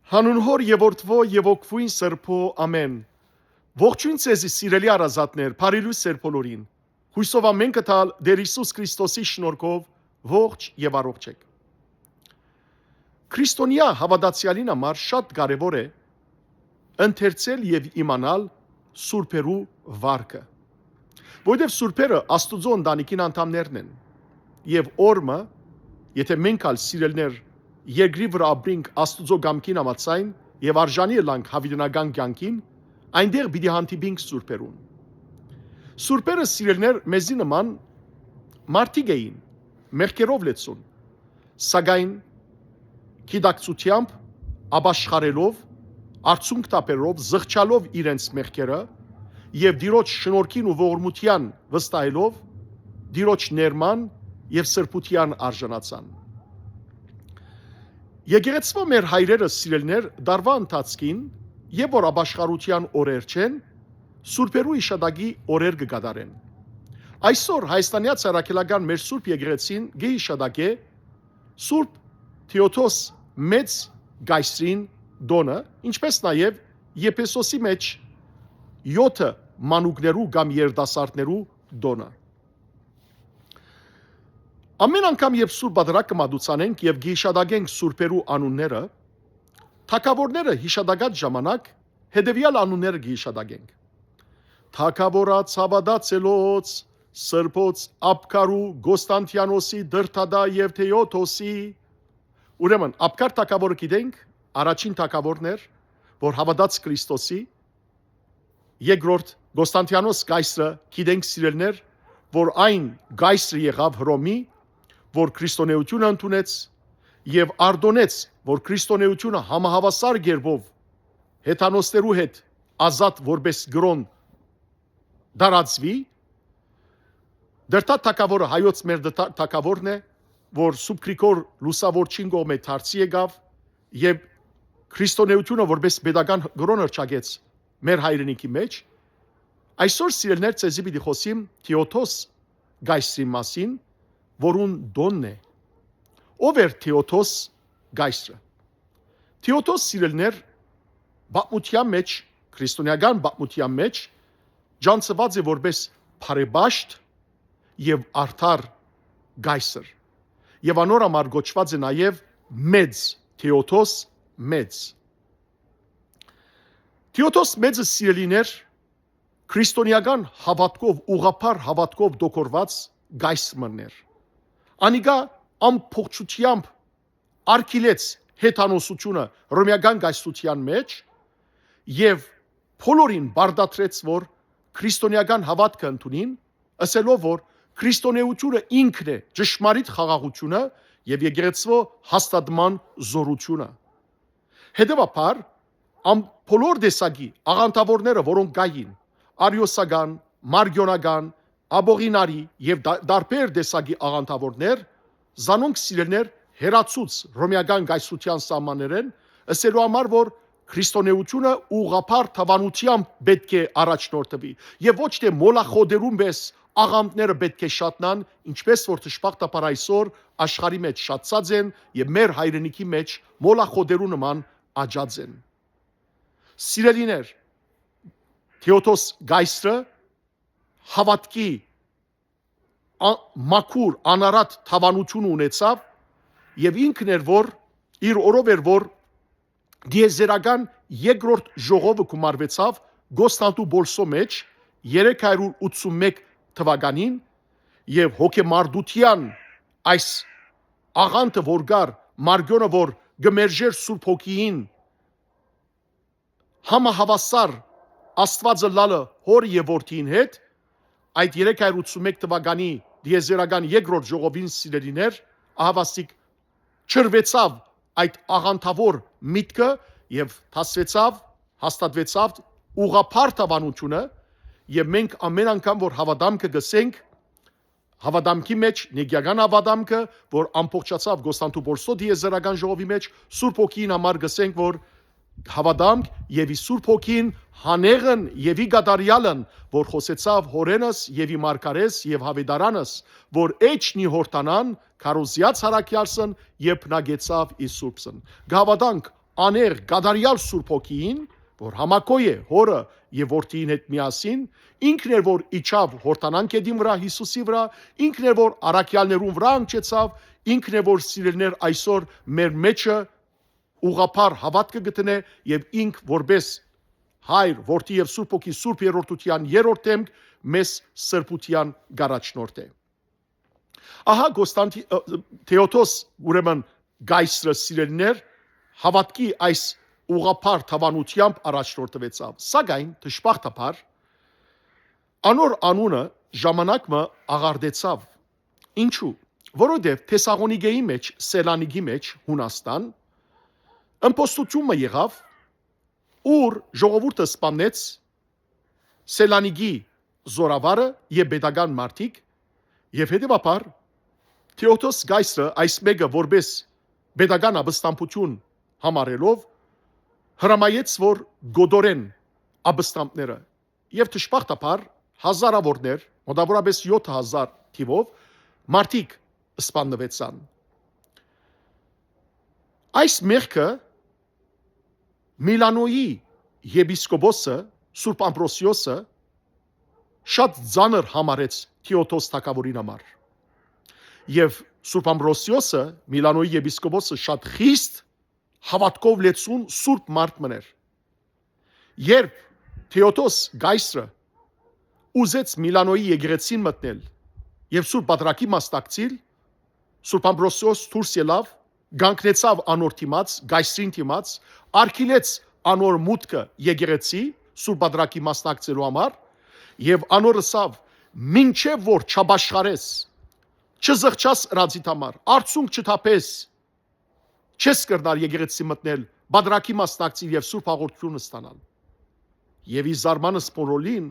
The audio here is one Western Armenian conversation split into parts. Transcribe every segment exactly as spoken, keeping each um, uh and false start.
Հանուն Հօր եւ Որդւոյ եւ Հոգւոյն Սրբոյ, ամէն։ Ողջոյն ձեզի, սիրելի հարազատներ, բարի լոյս ձեր բոլորին։ Յոյսով ամէնքը տալ Տէր Յիսուս Քրիստոսի շնորհքով ողջ եւ առողջ էք։ Քրիստոնեայ հաւատացեալին համար շատ կարեւոր է ընթերցել եւ իմանալ սուրբերու վարկը, որովհետեւ սուրբերը Աստուծոյ ընտանիքին անդամներն են, եւ օր մը, եթէ մենք ալ, սիրելիներ, երկրի վրայ ապրինք Աստուծոյ կամքին համաձայն եւ արժանի ըլլանք յաւիտենական կեանքին, այնտեղ պիտի հանդիպինք սուրբերուն։ Սուրբերը, սիրելիներ, մեզի նման մարդիկ էին, մեղքերով լեցուն, սակայն գիտակցութեամբ, ապաշխարելով, արցունք թափելով, զղջալով իրենց մեղքերը եւ Տիրոջ շնորհքին ու ողորմութեան վստահելով, Տիրոջ ներման եւ սրբութեան արժանացան։ Եկեղեցւոյ մեր հայրերը, սիրելիներ, տարուայ ընթացքին, երբ որ ապաշխարութեան օրեր չեն, սուրբերու յիշատակի օրեր կը կատարեն։ Այսօր Հայաստանեայ Առաքելական մեր Սուրբ Եկեղեցին կը յիշատակէ Սուրբ Թէոդոս Մեծ կայսրին տօնը, ինչպէս նաեւ Եփեսոսի մէջ եօթը մանուկներու կամ երիտասարդներու տօնը։ Ամէն անգամ, երբ Սուրբ Պատարագ կը մատուցանենք եւ կը յիշատակենք սուրբերու անունները, թագաւորները յիշատակած ժամանակ հետեւեալ անունները կը յիշատակենք. թագաւորաց հաւատացելոց, սրբոց Աբգարու, Կոստանթիանոսի, Դրդատայ եւ Թէոդոսի։ Ուրեմն, Աբգար թագաւորը գիտենք, առաջին թագաւորն էր, որ հաւատաց Քրիստոսի, երկրորդ Կոստանթիանոս կայսրը, գիտենք, սիրելիներ, որ այն կայսրը եղաւ Հռոմի, որ քրիստոնէութիւնը ընդունեց եւ արտօնեց, որ քրիստոնէութիւնը համահաւասար կերպով հեթանոսներու հետ ազատ որպէս կրօն տարածուի։ Դրդատայ թագաւորը հայոց մեր դրդա-, թագաւորն է, որ Սուրբ Գրիգոր Լուսաւորչին կողմէ դարձի եկաւ եւ քրիստոնէութիւնը որպէս պետական կրօն հռչակեց մեր հայրենիքի մէջ։ Այսօր, սիրելիներ, ձեզի պիտի խօսիմ Թէոդոս կայսրի մասին, որուն տօնն է։ Ո՞վ էր Թէոդոս կայսրը։ Թէոդոս, սիրելիներ, պատմութեան մէջ, քրիստոնէական պատմութեան մէջ ճանչցուած է որպէս բարեպաշտ եւ արդար կայսր, եւ անոր համար կոչուած է նաեւ Մեծ, Թէոդոս Մեծ։ Թէոդոս Մեծը, սիրելիներ, քրիստոնեական հաւատքով, ուղղափառ հաւատքով տոգորուած կայսր մըն էր։ Անիկա ամբողջութեամբ արգիլեց հեթանոսությունը հռոմեական կայսրութեան մէջ եւ բոլորին պարտադրեց, որ քրիստոնեական հաւատքը ընդունին, ըսելով, որ քրիստոնէութիւնը ինքն է ճշմարիտ խաղաղութիւնը եւ եկեղեցւոյ հաստատման զօրութիւնը։ Հետեւաբար, ամ-, բոլոր տեսակի աղանդաւորները, որոնք կային, արիոսական, մարգիոնական, աբողինարի եւ դա-, տարբեր տեսակի աղանդաւորներ, զանոնք, սիրելիներ, հեռացուց հռոմեական կայսրութեան սահմաններէն, ըսելու համար, որ քրիստոնէութիւնը ուղղափառ դաւանութեամբ պէտք է առաջնորդուի եւ ոչ թէ մոլախոտերուն պէս աղանդները պէտք է շատնան, ինչպէս որ դժբախտաբար այսօր աշխարհի մէջ շատցած են եւ մեր հայրենիքի մէջ մոլախոտերու նման աճած են։ Սիրելիներ, Թէոդոս կայսրը հաւատքի ա-, մաքուր, անարատ դաւանութիւն ունեցաւ եւ ինքն էր, որ իր օրով էր, որ դիեզերական երկրորդ ժողովը գումարուեցաւ Կոստանդնուպոլսոյ մէջ երեք հարյուր ութսունմեկ թուականին, եւ հոգեմարտութեան այս աղանդը, որ կար, մարգիոնը, որ կը մերժէր Սուրբ Հոգիին, համահաւասար Աստուածը լալը Հօր եւ Որդիին հետ, այդ երեք հարյուր ութսունմեկ թուականի դիեզերական երկրորդ ժողովին, սիրելիներ, ահավասիկ չրվեցաւ այդ աղանդաւոր միտքը եւ դասվեցաւ, հաստատվեցաւ ուղղափառ դաւանութիւնը, եւ մենք ամէն անգամ, որ հաւատամքը գսենք, հաւատամքի մէջ, նեկիական հաւատամքը, որ ամբողջացաւ Կոստանդնուպոլսոյ դիեզերական ժողովի մէջ, Սուրբ Հոգիին համար գսենք, որ հաւատամք եւ ի Սուրբ Հոգին հանեղն եւ ի կատարեալն, որ խօսեցաւ Հօրենս եւ ի մարգարէս եւ յաւետարանս, որ էջնի Յորդանան, քարոզեաց Յարաքեալսն եւ բնակեցաւ ի Սուրբսն։ Կհաւատանք անեղ կատարեալ Սուրբ Հոգիին, որ համակոյ է Հօրը եւ Որդիին հետ միասին, ինքն էր որ իջաւ Յորդանան գետին վրայ Յիսուսի վրայ, ինքն էր որ առաքեալներուն վրայ հնչեցաւ, ինքն է որ սիրելիներ այսօր մեր մեջը ուղղափառ հաւատքը գտնէ եւ ինք որպես Հայր, Որդի եւ Սուրբ Հոգի, Սուրբ Երրորդութեան երրորդ դեմք մեզ սրբութեան կ'առաջնորդէ։ Ահա Կոստանտի-, ը, Թեոդոս, ուրեմն կայսրը, սիրելիներ, հաւատքի այս ուղղափառ դաւանութեամբ առաջնորդուեցաւ, սակայն դժբախտաբար անոր անունը ժամանակ մը աղարտեցաւ։ Ինչու՞։ Որովհետեւ Թեսաղոնիկեի մէջ, Սելանիկի մէջ, Յունաստան, ըմբոստութիւն մը եղաւ, ուր ժողովուրդը սպաննեց Սելանիկի զորավարը եւ պետական մարդիկ, եւ հետեւաբար Թեոդոս կայսրը այս մէկը որպես պետական ապստամբութիւն համարելով, հրամայեց որ գոտորեն ապստամբները, եւ դժբախտաբար հազարաւորներ, մոտավորապես յոթ հազար թիւով մարդիկ սպաննուեցան։ Այս մեղքը Միլանոյի եպիսկոպոսը Սուրբ Ամբրոսիոսը շատ ծանր համարեց Թեոդոս թագաւորին համար։ Եւ Սուրբ Ամբրոսիոսը, Միլանոյի եպիսկոպոսը, շատ խիստ հաւատքով լեցուն սուրբ մարդ մըն էր։ Երբ Թեոդոս կայսրը ուզեց Միլանոյի եկեղեցին մտնել եւ Սուրբ Պատրակի մասնակցիլ, Սուրբ Ամբրոսիոս դուրս ելաւ, կանգնեցաւ անոր դիմաց, կայսրին դիմաց, արգիլեց անոր մուտքը եկեղեցի Սուրբ Պատրակի մասնակցելու համար եւ անոր ըսաւ. «Մինչեւ որ չապաշխարես, չզղջաս ըրածիդ համար, արցունք չթափես, չես կրնար եկեղեցի մտնել, պատրակի մասնակցիլ եւ Սուրբ Հաղորդութիւն ստանալ»։ Եւ ի զարմանս բոլորին,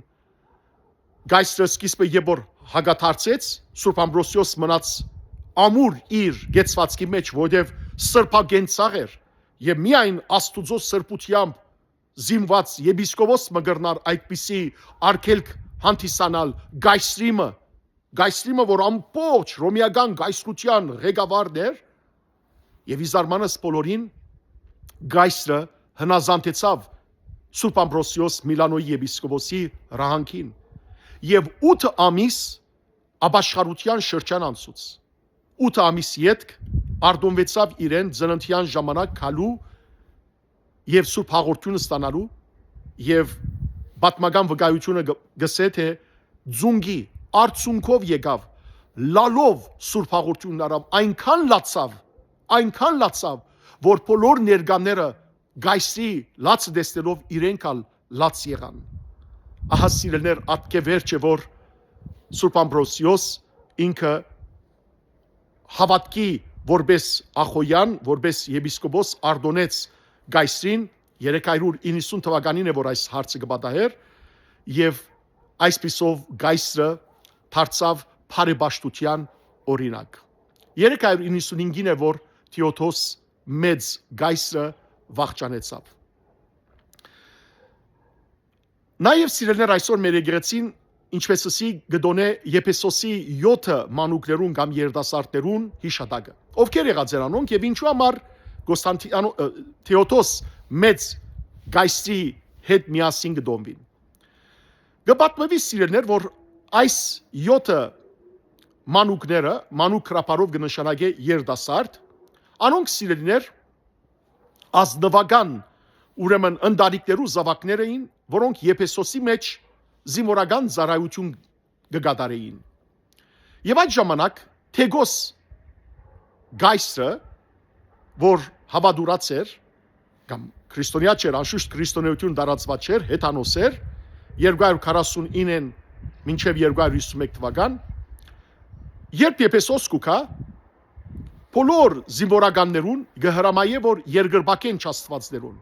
կայսրը սկիզբը երբ որ հակադարձեց, Սուրբ Ամբրոսիոս մնաց ամուր իր կեցվածքի մէջ, որովհետեւ սրբագենցաղ էր, եւ միայն Աստուծոյ սրբութեամբ զինուած եպիսկոպոս մը կրնար այդպիսի արգելք հանդիսանալ կայսրի մը, կայսրի մը, որ ամբողջ հռոմեական կայսրութեան ղեկավարն էր, եւ ի զարմանս բոլորին, կայսրը հնազանդեցաւ Սուրբ Ամբրոսիոս Միլանոյի եպիսկոպոսի հրահանգին, եւ ութ ամիս ապաշխարութեան շրջան անցուց։ Ութ ամիս ետք արտոնուեցաւ իրեն ծննդեան ժամանակ գալու եւ Սուրբ Հաղորդութիւն ստանալու, եւ պատմական վկայութիւնը գ-, գսէ, թէ ծունկի արցունքով եկաւ, լալով Սուրբ Հաղորդութիւն առաւ, այնքան լացաւ, այնքան լացաւ, որ բոլոր ներկաները կայսրի լացը տեսնելով իրենք ալ լաց եղան։ Ահա, սիրելիներ, ատկէ վերջ է, որ Սուրբ Ամբրոսիոս ինքը հաւատքի որպես ախոյեան, որպես եպիսկոպոս արտոնեց կայսրին, երեք հարյուր իննսուն թուականին է, որ այս հարցը կը պատահէր, եւ այսպիսով կայսրը դարձաւ բարեպաշտութեան օրինակ։ Երեք հարյուր իննսուն հինգին է, որ Թեոդոս մեծ կայսրը վախճանեցաւ։ Նաեւ, սիրելիներ, այսօր մեր եկեղեցին, ինչպես ըսի, կը տոնէ Եփեսոսի յոթը մանուկներուն կամ երիտասարդներուն յիշատակը։ Ովքեր եղած են անոնք եւ ինչու համար Կոստանտիանո-, ը, Թեոդոս մեծ կայսրի հետ միասին կը տոնուին։ Կը պատմուի, սիրելիներ, որ այս յոթը մանուկները, մանուկ հրապարով կը նշանակէ երիտասարդ, անոնք, սիրելիներ, ազնուական, ուրեմն ընտանիքներու զաւակներ էին, որոնք Եփեսոսի մէջ զինուորական ծառայութիւն կը կատարէին։ Եւ այդ ժամանակ Թեգոս կայսրը, որ հաւատուրած էր, կամ քրիստոնեայ չէր, անշուշտ քրիստոնէութիւն տարածուած չէր, հեթանոս էր, երկու հարյուր քառասունիննէն մինչեւ երկու հարյուր հիսուն մէկ թուական, երբ Եփեսոս կու գայ, բոլոր զինուորականներուն կը հրամայէ, որ երկրպագեն չաստուածներուն։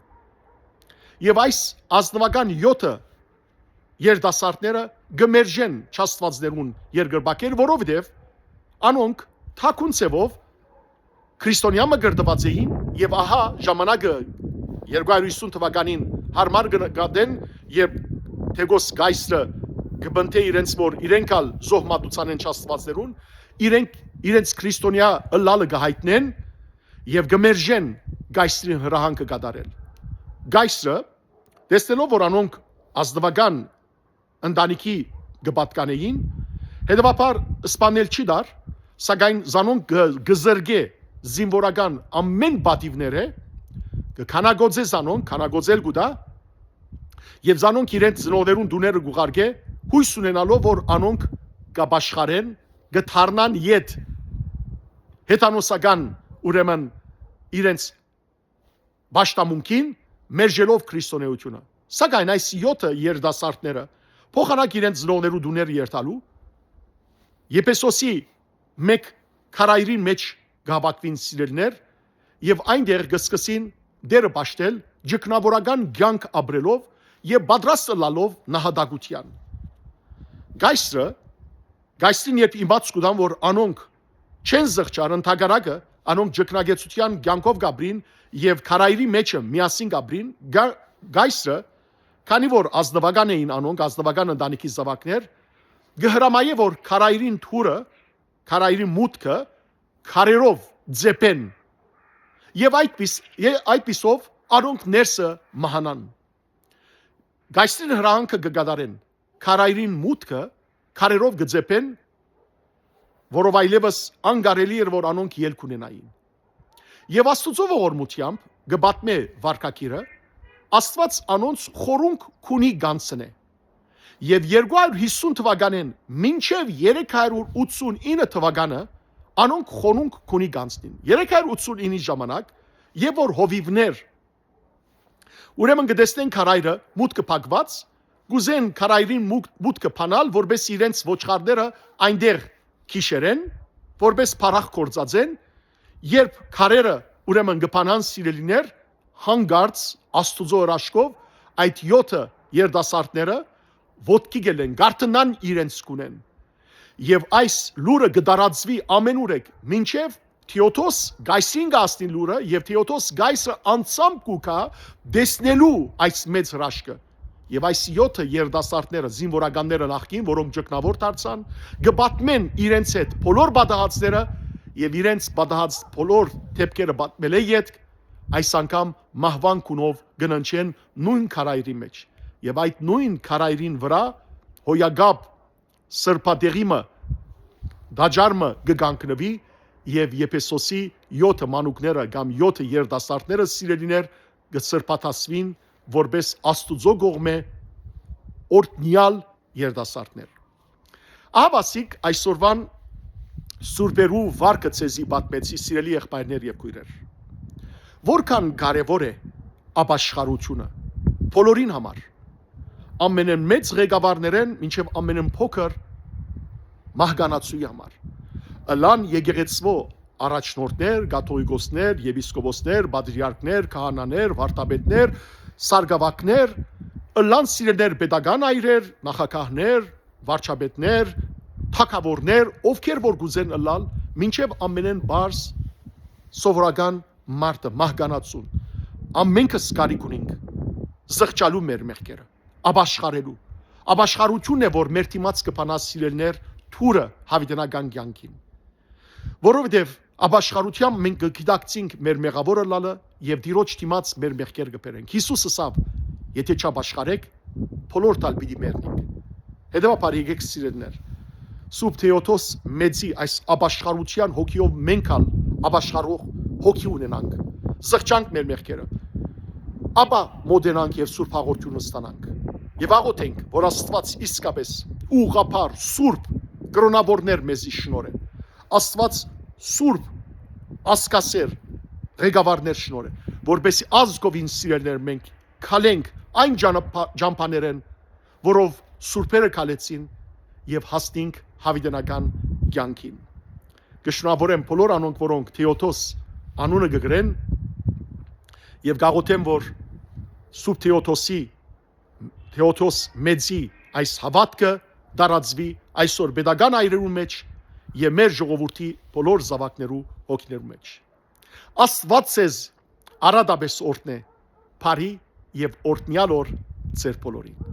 Եւ այս ազնուական յոթը երիտասարդները կը մերժեն չաստուածներուն երկրպագել, որովհետեւ անոնք թաքուն ձեւով քրիստոնեայ մը կրթուած էին, եւ ահա ժամանակը երկու հարյուր հիսուն թուականին յարմար կը նկատեն, երբ Թեգոս կայսրը կը պնդէ իրենց, որ իրենք ալ զոհ մատուցանեն չաստուածներուն, իրենք իրենց քրիստոնեայ ըլլալը կը յայտնեն, եւ կը մերժեն կայսրին հրահանգը կատարել։ Կայսրը, տեսնելով որ անոնք ազնուական ընտանիքի կը պատկանէին, հետեւաբար սպանել չի տար, սակայն զանոնք կը, կը զրկէ զինուորական ամէն պատիւները, կը քանակոծէ զանոնք, քանակոծել կու տայ, եւ զանոնք իրենց ծնողներուն տուները կ'ուղարկէ, յոյս ունենալով որ անոնք կ'ապաշխարեն, կը դառնան յետ հեթանոսական, ուրեմն իրենց պաշտամունքին, մերժելով քրիստոնէութիւնը։ Սակայն այս յոթը երիտասարդները փոխանակ իրենց ծնողներու տուները երթալու, Եփեսոսի մէկ քարայրին մէջ կը հաւաքուին սիրելիներ եւ այնտեղ կը սկսին Տէրը պաշտել, ճգնաւորական կեանք ապրելով եւ պատրաստ ըլլալով նահատակութեան։ Կայսրը, կայսրին երբ իմաց կու տան որ անոնք չեն զղջար, ընդհակառակը, անոնք ճգնագեցութեան կեանքով կ'ապրին եւ քարայրի մէջը միասին կ'ապրին, կա-, կայսրը, քանի որ ազնուական էին անոնք, ազնուական ընտանիքի զաւակներ, կը հրամայէ որ քարայրին թուրը, քարայրին մուտքը քարերով ձեփեն եւ այդպիս, ե-, այդպիսով անոնք ներսը մահանան։ Կայսրին հրահանգը կը կատարեն, քարայրին մուտքը քարերով կը ձեփեն, որով այլեւս անկարելի էր որ անոնք ելք ունենային։ Եւ Աստուծոյ ողորմութեամբ, կը պատմէ վարքագիրը, Աստուած անոնց խորունկ քունի կ'անցնէ։ Եւ երկու հարիւր յիսուն թուականէն մինչեւ երեք հարիւր ութսուն ինը թուականը անոնք խորունկ քունի կ'անցնին։ Երեք հարիւր ութսուն ինի ժամանակ, երբ որ հովիւներ, ուրեմն կը տեսնեն քարայրը մուտքը փակուած, կ'ուզեն քարայրին մուտ-, մուտքը փանալ, որպէս իրենց ոչխարները այնտեղ քիշերեն, որպէս փառախ գործածեն, երբ քարերը, ուրեմն կը փանան սիրելիներ, հանկարծ Աստուծոյ հրաշքով այդ յոթը երիտասարդները ոտքի կ'ելեն, կ'արթնան իրենց կունեն։ Եւ այս լուրը կը տարածուի ամենուրեք, մինչեւ Թեոդոս կայսրին կը հասնի լուրը, եւ Թեոդոս կայսրը անձամբ կու գայ տեսնելու այս մեծ հրաշքը։ Եւ այս յոթը երիտասարդները, զինուորականները նախկին, որոնք ճգնաւոր դարձան, կը պատմեն իրենց հետ բոլոր պատահածները եւ իրենց պատահած բոլոր դեպքերը պատմելէ ետք, այս անգամ մահուան քունով կը ննջեն նոյն քարայրի մէջ։ Եւ այդ նոյն քարայրին վրայ հոյակապ սրբատեղի մը, տաճար մը կը կանգնուի եւ Եփեսոսի յոթը մանուկները կամ յոթը երիտասարդները սիրելիներ կը սրբատասվին որպէս Աստուծոյ կողմէ օրհնեալ երիտասարդներ։ Ահա ասիկ այսօրուան սուրբերու վարկը ձեզի պատմեցի, սիրելի եղբայրներ եւ քոյրեր։ Որքան կարեւոր է ապաշխարութիւնը բոլորին համար, ամենէն մեծ ղեկավարներէն մինչեւ ամենէն փոքր մահկանացուի համար։ Ըլլան եկեղեցւոյ առաջնորդներ, կաթողիկոսներ, եպիսկոպոսներ, պատրիարքներ, քահանաներ, վարդապետներ, սարկավակներ, ըլլան սիրելիներ պետական այրեր, նախագահներ, վարչապետներ, թագաւորներ, ովքեր որ կ'ուզեն ըլլալ, մինչեւ ամենէն պարզ սովորական մարդը, մահկանացուն։ Ամենքս կարիք ունենք զղջալու մեր մեղքերը, ապաշխարելու։ Ապաշխարութիւնն է որ մեր դիմաց կը փանայ սիրելիներ թուրը յաւիտենական կեանքին։ Որովհետեւ ապաշխարութեամբ մենք կը գիտակցենք մեր մեղաւոր ըլլալը եւ Տիրոջ դիմաց մեր մեղքեր կը բերենք։ Յիսուս ըսաւ. «Եթէ չապաշխարեք, բոլոր տալ պիտի մեռնիք»։ Հետեւաբար եկեք սիրելիներ, Սուրբ Թեոդոս Մեծի այս ապաշխարութեան հոգիով մենք ալ ապաշխարող հոգի ունենանք, զղջանք մեր մեղքերը, ապա մոտենանք եւ Սուրբ Հաղորդութիւնը ստանանք եւ աղոթենք որ Աստուած իսկապես ուղղափառ, սուրբ, կրօնաւորներ մեզի շնորհէ։ Աստուած սուրբ, ազգասէր ղեկավարներ շնորհէ, որպեսզի ազգովին սիրելիներ մենք քալենք այն ճանապա-, ճամբաներէն, որով սուրբերը քալեցին եւ հասնենք յաւիտենական կեանքին։ Կը շնորհավորեմ բոլոր անոնք, որոնք Թեոդոս անունը կը գրեն, եւ կաղոթեմ որ Սուրբ Թեոդոսի, Թեոդոս Մեծի այս հաւատքը տարածուի այսօր պետական այրերու մէջ եւ մեր ժողովուրդի բոլոր զաւակներու հոգիներու մէջ։ Աստուած ձեզ արատապէս օրհնէ, բարի եւ օրհնեալ օր ձեր բոլորին։